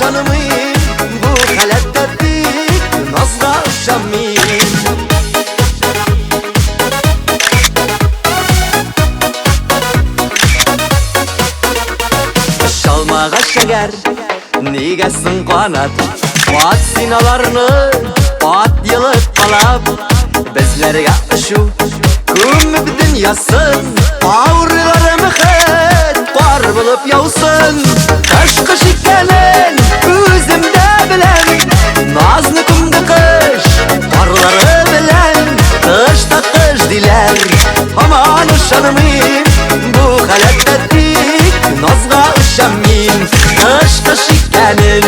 ышанмыйм, бу халәттә тик назга очам мин. Очалмагач әгәр, нигә соң канат? Ат син аларны, ат йолыккалап, безләргә очу, күмеп дөньясын, авырларым хет, кар булып яусын. Кыш кыш икәнен үзем дә беләм, назны күмде кыш, карлары белән, кыш та кыш диләр, һаман ышанмыйм, бу халәттә тик назга очам мин. Кыш кыш икәнен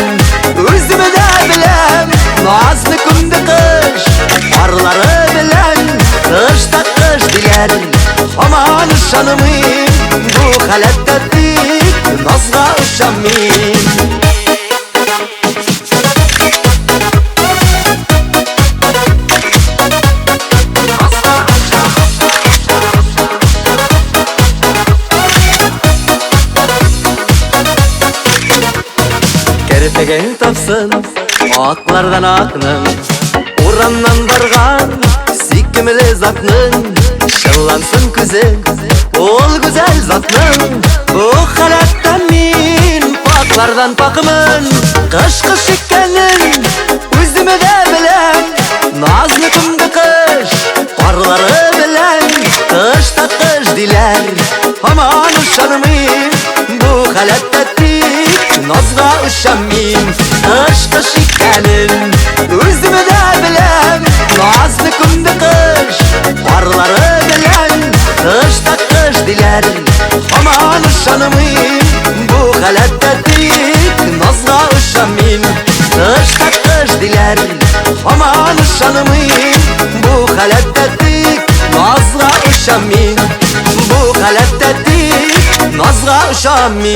үзем дә беләм, назны күмде кыш, карлары белән, кыш та кыш диләр, һаман ышанмыйм, бу халәттә тик назга очам мин. Керпеген тапсын аклардан акның, урамнан барган сөйкемле затның, чыллансын күзе ул гүзәл затның. Бу халәттә мин паклардан пакмын, кыш кыш икәнен үзем дә беләм, назны күмде кыш, карлары белән, кыш та кыш диләр, һаман ышанмыйм, бу халәттә тик назга очам мин. Кыш кыш икәнен үзем дә беләм, назны күмде кыш, карлары белән, кыш та кыш диләр, һаман ышанмыйм, бу халәттә тик назга очам мин. Кыш та кыш диләр, һаман ышанмыйм, бу халәттә тик назга очам мин. Бу халәттә тик назга очам мин.